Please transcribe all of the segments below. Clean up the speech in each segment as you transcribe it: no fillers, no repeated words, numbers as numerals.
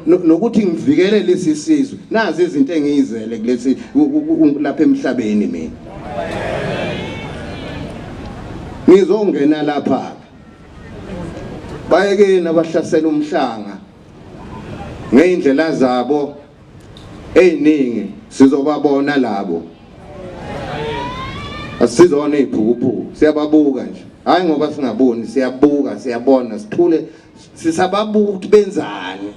Nokuthi ngivikele lesi sizwe. Nazi izinto engiyizele kulesi lapha emhlabeni mina. Ngizongena lapha. Bayekeni abahlasela umhlanga ngeyindlela zabo eziningi sizobabona labo. Asizona iziphukuphuku, siyababuka nje. Hayi ngoba singaboni, siyabuka, siyabona, sithule sisababuka ukuthi benzani.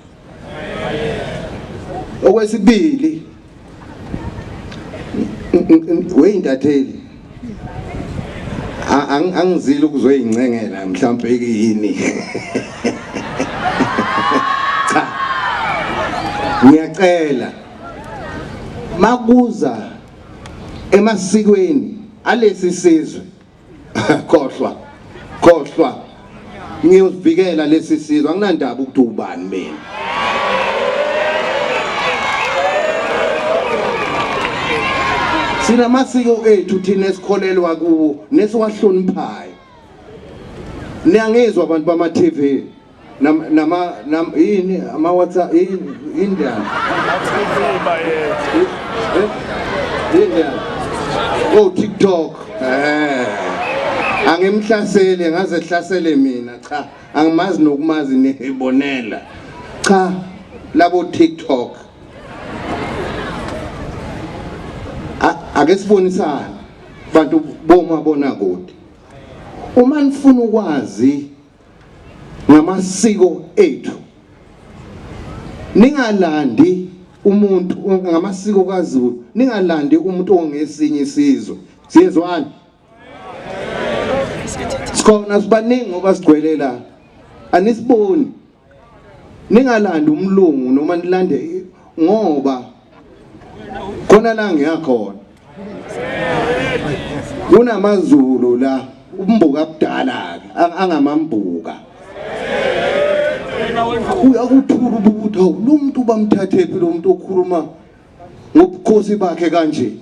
Okwesibili weyintatheli angizile ukuzoyincengela mhlawumbe yini. Cha, ngiyacela makuza emasikweni alesi sizwe, khohlwa khohlwa, ngiyozivikela lesi sizwe, anginandaba ukuthi ubani mina. Sinamasiko ethu thina esikholelwa kuwo nesiwahloniphayo. Niyangizwa abantu bama TV nama nam yini ama WhatsApp yini Indian Indian oh TikTok angimhlaseli ngaze hlasele mina, cha, angimazi nokumazi, niyibonela. Cha, labo TikTok, ake sibonisane bantu bomabona kude. Uma nifuna ukwazi ngamasiko ethu, ningalandi umuntu ngamasiko kaZulu, ningalandi umuntu ongesinye isizwe. Siyezwana? Sikhona sibaningi ngoba sigcwele la, anisiboni. Ningalandi umlungu noma nilande, ngoba khona la ngiyakhona kunamaZulu la, umbuka kudala ke angamambuka. Uyakuthula ukuthi hawu, lo muntu bamthathephi, lo muntu okhuluma ngobukhosi bakhe kanje.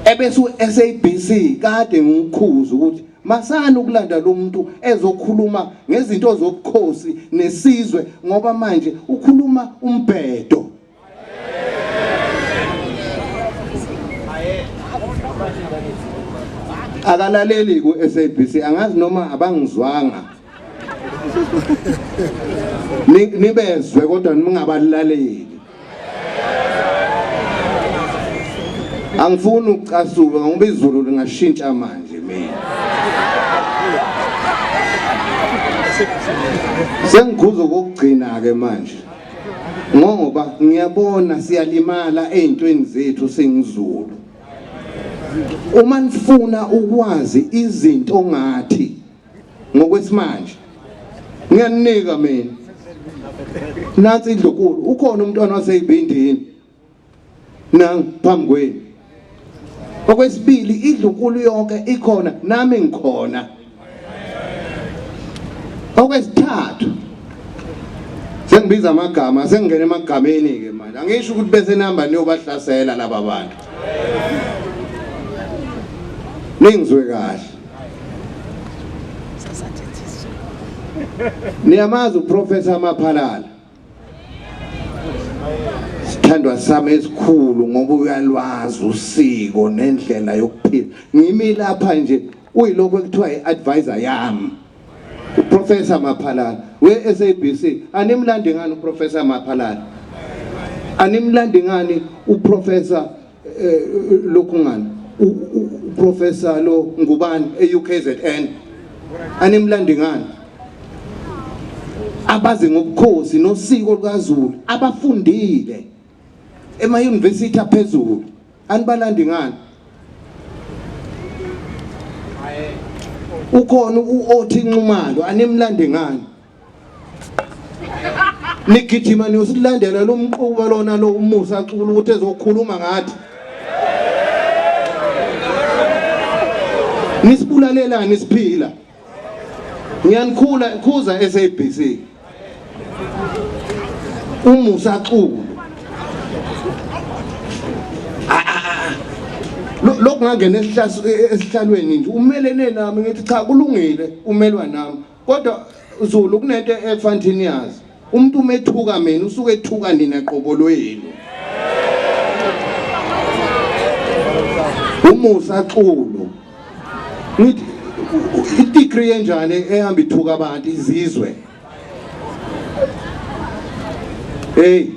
Ebese u-SABC kade ngikhuza ukuthi masani ukulanda lo muntu ezokhuluma ngezinto zobukhosi nesizwe, ngoba manje ukhuluma umbhedo. Akalaleli ku-SABC, angazi noma abangizwanga. Nibezwe kodwa ningabalaleli. Angifuni ukucasuka ngoba izulu lingashintsha manje. Mina sengikhuza okokugcina ke manje, ngoba ngiyabona siyalimala ey'ntweni zethu singizulu. Uma nifuna ukwazi izinto ngathi ngokwesimanje, ngiyanika mina nansi indlunkulu, ukhona umntwana waseyibindini nang phambi kwenu. Okwesibili, indlunkulu yonke ikhona, nami ngikhona. Okwesithathu, sengibiza amagama, sengingena emagameni ke manje. Angisho ukuthi bese nihamba niyobahlasela laba bantu. Ningizwe kahle. Niyamazi uProfessor Maphalala, sithandwa sami esikhulu, ngoba uyalwazi usiko nendlela yokuphila. Ngimi lapha nje uyilokho ekuthiwa i-advisor yami uProfessor Maphalala we-SABC. Animlandi ngani uProfessor Maphalala? Animlandi ngani uProfessor lokhu ngani uProfessor lo ngubani e-UKZN? Animlandi ngani? Abazi ngobukhosi nosiko lukaZulu, abafundile ema-university aphezulu, anibalandi ngani? Ukhona u-Othi Nxumalo, animlandi ngani? Nigijima niyosilandela lo mquba lona lo uMusa Xulu ukuthi ezokhuluma ngathi. Nisibulalelani siphila? Ngiyanikhula khuza SABC. UMusa Xulu lokhu ngangena esihlalweni nje umelene nami, ngithi cha, kulungile, umelwa nami, kodwa Zulu kunento efanthini yazi. Umuntu uma ethuka mina usuke ethuka nina qobo lwenu. Umusa Xulu. Ngithi i-degree enjani ehamba ithuka abantu izizwe. Hey,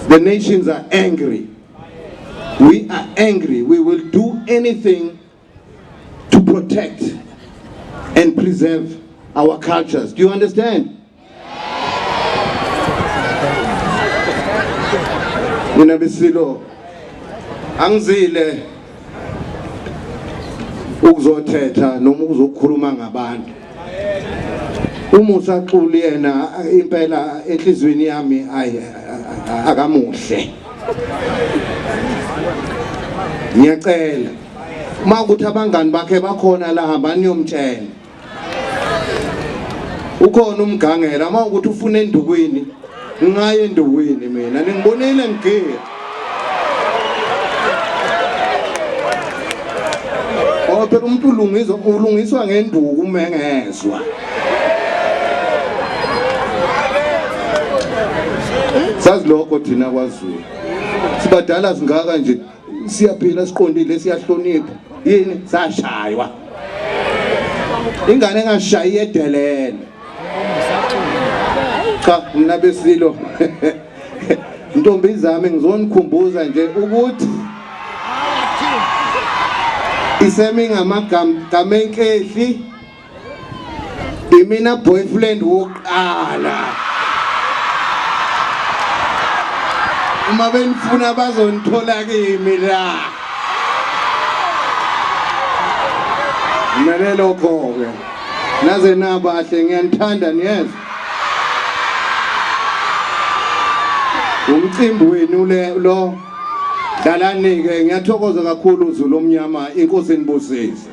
the nations are angry. We are angry. We will do anything to protect and preserve our cultures. Do you understand? Mina besilo angizile ukuzothetha noma ukuzokhuluma ngabantu. Umusa Xulu yena impela enhlizweni yami ayi akamuhle. Ngiyacela uma ukuthi abangani bakhe bakhona la hambani niyomtshela. Ukhona umgangela uma ukuthi ufuna endukwini ngaye endukwini mina ningibonile ngigiya. Oh phela umuntu ulungiswa ulungiswa ngenduku uma engezwa. Sazi lokho thina kwaZulu. Sibadala singaka nje siyaphila siqondile siyahlonipha. Yini sashaywa. Ingane engashayi edelele. Cha mina besilo. Ntombi zami ngizonikhumbuza nje ukuthi isemi ngamagama enkehli imina boyfriend wokuqala uma benifuna bazonithola kimi la kumele lokho-ke naze nabahle ngiyanithanda niyezwa umcimbi wenu le lo dlalani-ke ngiyathokoza kakhulu Zulu omnyama inkosi inibusise.